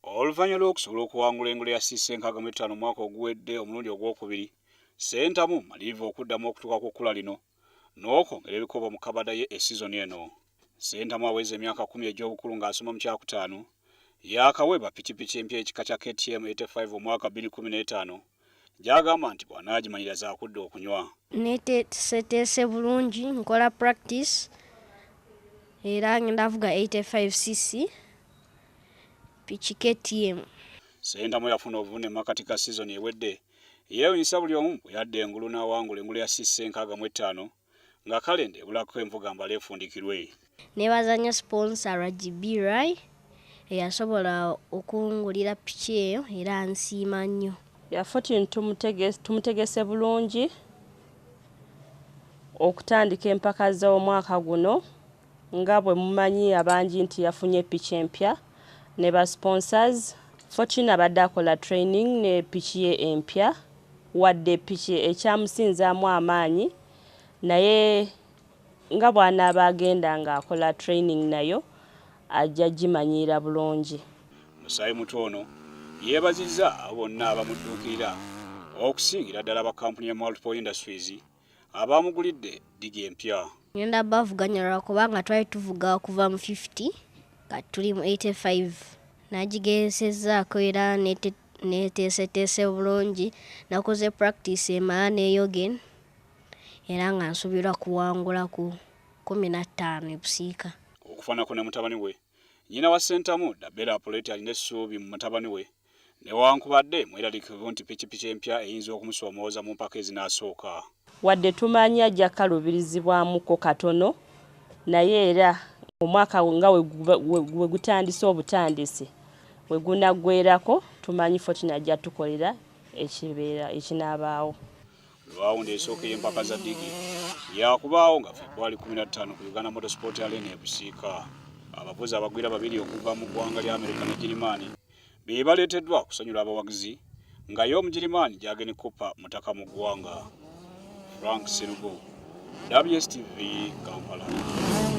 Oluvannyuma lw'okusobola okuwangula engule ya cc 65 omwaka oguwedde omulundi ogwokubiri, Ssentamu malirivu okuddamu okutuuka ku kkula lino n'okwongera ebikopo mu kabada ye esizoni eno. Ssentamu aweza emyaka 10 egy'obukulu ng'asoma mu kyakutaano, yaakaweebwa pikipiki empya ekika kya KTM 85 omwaka 2015 gy'agamba nti bw'anaagimanyira zaakudda okunywa. Neteeseteese bulungi, nkola practice era ngenda vuga 85 cc piki KTM. Ssentamu yafuna obuvune makati ga sizoni ewedde yeewunyisa buli omu bwe yadda engulu n'awangula engule ya cc 65 nga kalenda ebulako envuga mbala efundikirwe. Neebaza nnyo sponsor Rajibi Rai eyasobola okungulira piki eyo era nsiima nnyo. Ya Fortune tumutegese bulungi okutandika empaka z'omwaka guno nga bwe mumanyi abangi nti yafunye piki empya ne ba sponsors. Fortune abadde akola training ne piki ye empya, wadde piki ekyamusinzaamu amaanyi, naye nga bw'anaaba agenda ng'akola training nayo ajja gimanyiira bulungi. Musaayi muto ono yeebazizza abo bonna abamudduukirira okusingira ddala aba kampuni ya Multiple Industries abamugulidde ddigi empya. Ngenda bavuganya lwakubanga twali tuvuga okuva mu 50 kati tuli mu 85. Nagigezesaako era neteeseteese bulungi, nakoze practice emala ne Yogen era nga nsuubirwa kuwangula ku 15 e Busiika. Okufaanako ne mutabani we, nnyina wa Ssentamu, Dabera Apoleti alina essuubi mu mutabani we newankubadde mweraliikirivu nti pikipiki empya eyinza okumusoomooza mu mpaka ezinaasooka. Wadde tumanyi ajja kukaluubirizibwamuko katono, naye era omwaka nga we gutandise obutandisi we gunaggwerako tumanyi Fortune ajja tukolera ekibeera ekinaabaawo. Lwawundi esooka ey'empaka za ddigi yakubaawo nga February 15 ku Uganda Motorsport Arena e Busiika. Abavuzi abagwira babiri okuva mu ggwanga lya Amerika ne Girimaani be baleeteddwa okusanyula abawagizi nga ye Omugirimaani Jürgen Cooper mutaka mu ggwanga. Frank Serugo, WSTV, Kampala.